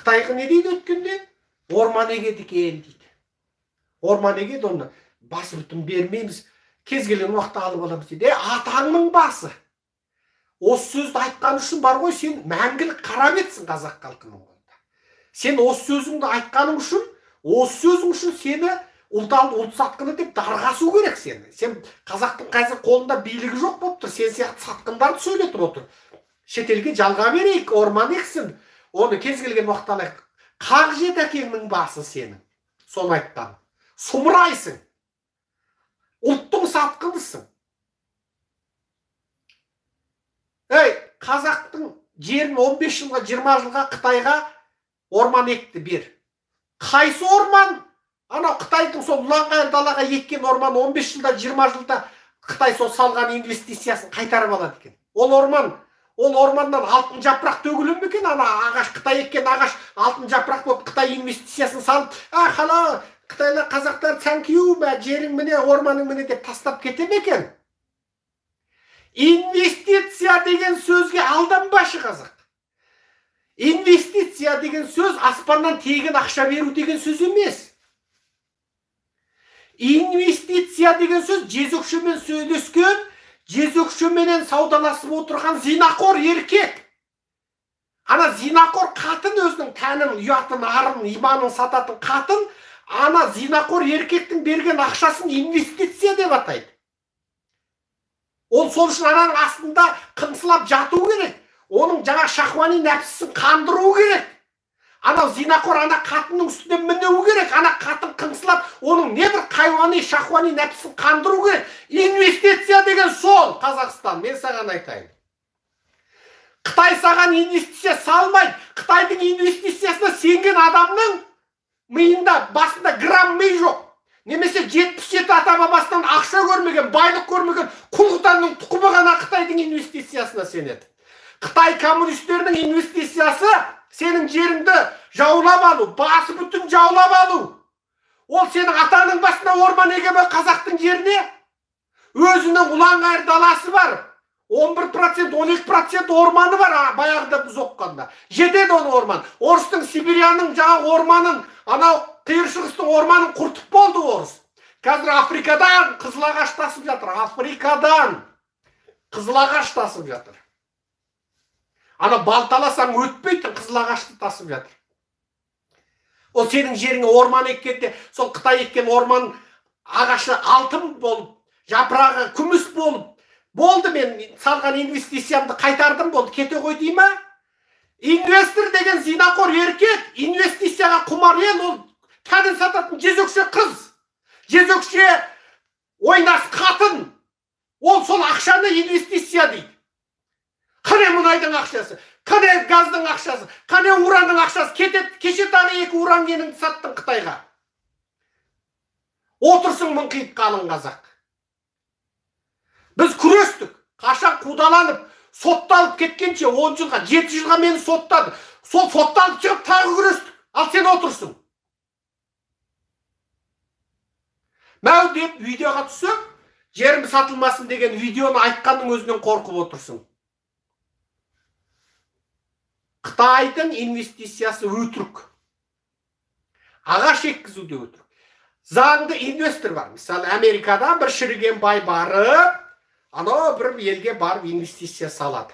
Қытайға не дейді өткенде? Орман егеді екен дейді. Орман егеді, оны басы бүтін бермейміз, кез келген уақытта алып аламыз дейді. Атаңның басы. Осы сөзді айтқан үшін бар ғой, сен мәңгілік қара бетсің қазақ халқының қолында. Сен осы сөзіңді айтқаның үшін, осы сөзің үшін сені ұлт сатқыны деп дарға асу керек сені. Сен қазақтың қазір қолында билігі жоқ болып тұр, сен сияқты сатқындарды сөйлетіп отыр. Шетелге жалға берейік, орман ексін, оны кез келген уақытта алайық. Қақ жет әкеңнің басы сенің. Соны айтқан. Сұмырайсың. Ұлттың сатқынысың. Ей, қазақтың жерін 15 жылға, 20 жылға Қытайға орман екті бер. Қайсы орман? Анау Қытайдың сол ұланғайыр далаға еккен орман 15 жылда, 20 жылда Қытай сол салған инвестициясын қайтарып алады екен. Ол орман, ол орманнан алтын жапырақ төгілі ме екен? Ана ағаш, Қытай еккен ағаш алтын жапырақ болып Қытай инвестициясын салып, а хала, Қытайлар, қазақтар thank you, жерің міне, орманың міне деп тастап кете ме екен? Инвестиция деген сөзге алданбашы қазақ. Инвестиция деген сөз аспаннан тегін ақша беру деген сөз емес. Инвестиция деген сөз жезөкшемен сөйлескен, жезөкшеменен саудаласып отырған зинақор еркек. Ана зинақор қатын өзінің тәнін, ұятын, арын, иманын сататын қатын, ана зинақор еркектің берген ақшасын инвестиция деп атайды. Ол сол үшін ананың астында қыңсылап жату керек. Оның жаңа шахуани нәпсісін қандыру керек. Анау зинақор ана қатынның үстіне міну керек. Ана қатын қыңсылап, оның небір хайуани, шахуани нәпсісін қандыру керек. Инвестиция деген сол, Қазақстан, мен саған айтайын. Қытай саған инвестиция салмайды. Қытайдың инвестициясына сенген адамның миында, басында грамм ми жоқ. Немесе 77 ата-бабасынан ақша көрмеген, байлық көрмеген құл-құтанның тұқымы ғана Қытайдың инвестициясына сенеді. Қытай коммунистерінің инвестициясы сенің жеріңді жаулап алу, басы бүтін жаулап алу. Ол сенің атаңның басына орман егеме қазақтың жеріне. Өзінің ұланғайыр даласы бар. 11%, 12% орманы бар баяғыда біз оқығанда. Жетеді оның орман. Орыстың Сибирияның жаңа орманын, анау Қиыр Шығыстың орманын құртып болды орыс. Қазір Африкадан қызыл ағаш тасып жатыр. Африкадан қызыл ағаш тасып жатыр. Ана балталасаң өтпейтін қызыл ағашты тасып жатыр. Ол сенің жеріңе орман еккенде, сол Қытай еккен орман ағашы алтын болып, жапырағы күміс болып, болды, мен салған инвестициямды қайтардым, болды, кете қой дей ма? Инвестор деген зинақор еркек, инвестицияға құмар ел, ол тәнін сататын жезөкше қыз, жезөкше ойнас қатын, ол сол ақшаны инвестиция дейді. Қане мұнайдың ақшасы, қане газдың ақшасы, қане уранның ақшасы, кетеді, кеше тағы 2 уран кеніңді саттың Қытайға. Отырсың мыңқиып қалың қазақ. Біз күрестік, қашан қудаланып, сотталып кеткенше 10 жылға, 7 жылға мені соттады. Сол сотталып шығып тағы күрестік. Ал сен отырсың. Мәу деп видеоға түсіп, жерім сатылмасын деген видеоны айтқанның өзінен қорқып отырсың. Қытайдың инвестициясы өтірік. Ағаш еккізу де өтірік. Заңды инвестор бар. Мысалы, Америкадан бір шіріген бай барып, анау бір елге барып инвестиция салады.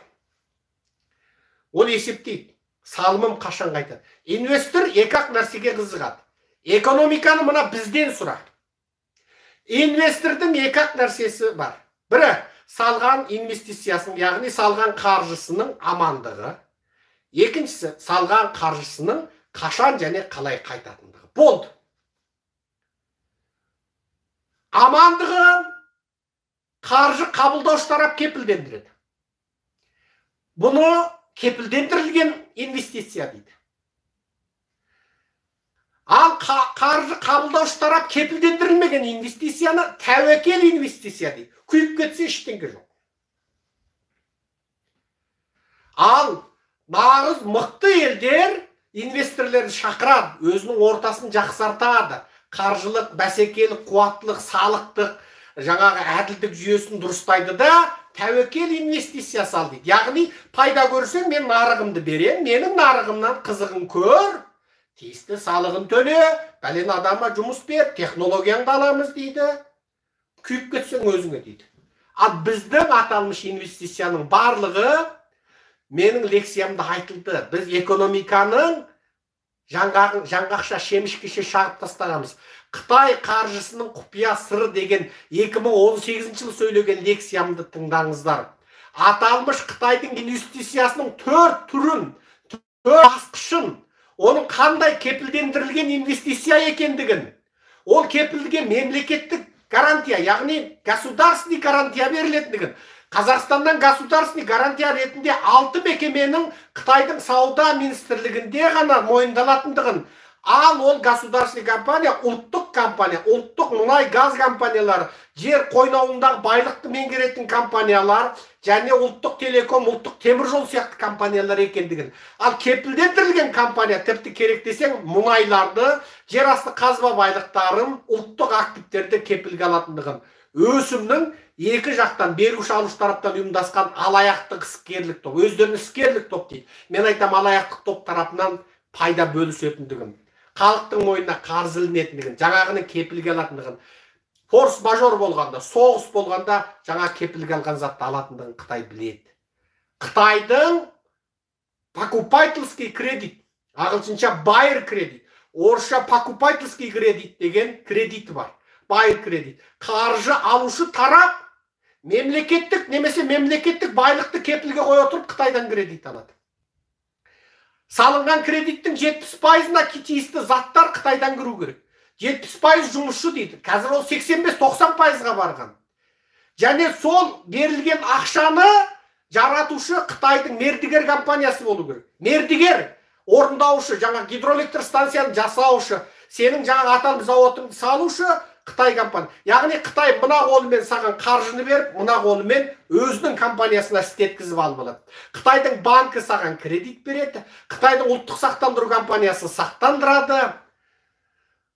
Ол есептейді, салымым қашан қайтады. Инвестор екі-ақ нәрсеге қызығады. Экономиканы мына бізден сұра. Инвестордың екі-ақ нәрсесі бар. Бірі, салған инвестициясының, яғни салған қаржысының амандығы. Екіншісі, салған қаржысының қашан және қалай қайтатындығы. Болды. Амандығы қаржы қабылдаушы тарап кепілдендіреді. Бұны кепілдендірілген инвестиция дейді. Ал қаржы қабылдаушы тарап кепілдендірілмеген инвестицияны тәуекел инвестиция дейді. Күйіп кетсе ештеңе жоқ. Ал нағыз мықты елдер инвесторлерді шақырады, өзінің ортасын жақсартады, қаржылық, бәсекелік, қуаттылық, салықтық, жаңағы әділдік жүйесін дұрыстайды да, тәуекел инвестиция сал дейді. Яғни пайда көрсең, мен нарығымды берем, менің нарығымнан қызығын көр, тиісті салығын төле, бәлен адамға жұмыс бер, технологияңды аламыз дейді. Күйіп кетсең өзіңе дейді. Ал біздің аталмыш инвестицияның барлығы менің лекциямда айтылды. Біз экономиканың жаңғақша шемішкеше шағып тастағанбыз. Қытай қаржысының құпия сыры деген 2018 жылы сөйлеген лекциямды тыңдаңыздар. Аталмыш Қытайдың инвестициясының 4 түрін, 4 басқышын, оның қандай кепілдендірілген инвестиция екендігін, ол кепілге мемлекеттік гарантия, яғни государственный гарантия берілетіндігін, Қазақстаннан государственный гарантия ретінде 6 мекеменің Қытайдың сауда министрлігінде ғана мойындалатындығын, ал ол государственный компания, ұлттық компания, ұлттық мұнай газ компаниялары, жер қойнауындағы байлықты меңгеретін компаниялар және ұлттық телеком, ұлттық теміржол сияқты компаниялар екендігін. Ал кепілдендірілген компания, тіпті керек десең, мұнайларды, жер асты қазба байлықтарын, ұлттық активтерді кепілге алатындығын. Өсімнің екі жақтан, беруші алушы тараптан ұйымдасқан алаяқтық іскерлік топ, өздерін іскерлік топ дейді. Мен айтам, алаяқтық топ тарапынан пайда бөлісетіндігін, халықтың мойнына қарыз ілінетіндігін, жаңағының кепілге алатындығын, форс-мажор болғанда, соғыс болғанда жаңа кепілге алған затты алатындығын Қытай біледі. Қытайдың покупательский кредит, ағылшынша buyer кредит, орысша покупательский кредит деген кредиті бар. Buyer кредит. Қаржы алушы тарап мемлекеттік немесе мемлекеттік байлықты кепілге қоя отырып Қытайдан кредит алады. Салынған кредиттің 70%-на тиісті заттар Қытайдан кіру керек. 70% жұмысшы дейді. Қазір ол 85-90%-ға барған. Және сол берілген ақшаны жаратушы Қытайдың мердігер компаниясы болу керек. Мердігер, орындаушы, жаңа гидроэлектр станцияны жасаушы, сенің жаңа атом зауытыңды салушы Қытай компания. Яғни Қытай мына қолымен саған қаржыны беріп, мына қолымен өзінің компаниясына істеткізіп алып алады. Қытайдың банкі саған кредит береді, Қытайдың ұлттық сақтандыру компаниясы сақтандырады.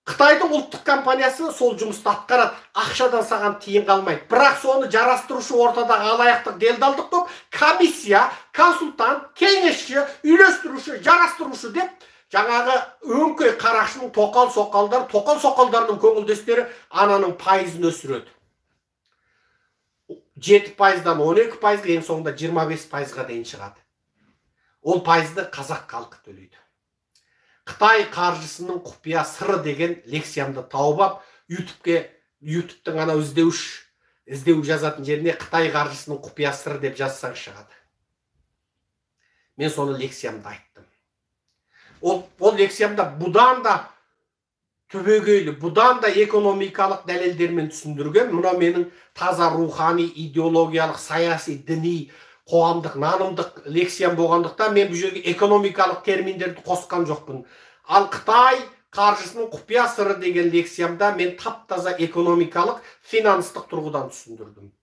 Қытайдың ұлттық компаниясы сол жұмысты атқарады, ақшадан саған тиын қалмайды. Бірақ соны жарастырушы ортадағы алаяқтық делдалдық топ, комиссия, консультант, кеңесші, үйлестіруші, жарастырушы деп жаңағы өңкей қарақшының тоқал соқалдар, тоқал соқалдарының көңілдестері ананың пайызын өсіреді. 7%-дан 12%-ға, ең соңында 25%-ға дейін шығады. Ол пайызды қазақ халқы төлейді. Қытай қаржысының құпия сыры деген лекциямды тауып ап, YouTube-тің анау іздеу жазатын жеріне Қытай қаржысының құпия сыры деп жазсаң шығады. Мен соны лекциямда айттым. Ол лекциямда бұдан да түбегейлі, бұдан да экономикалық дәлелдермен түсіндірген. Мынау менің таза рухани, идеологиялық, саяси, діни, қоғамдық, нанымдық лекциям болғандықтан мен бұл жерге экономикалық терминдерді қосқан жоқпын. Ал Қытай қаржысының құпия сыры деген лекциямда мен тап-таза экономикалық, финанстық тұрғыдан түсіндірдім.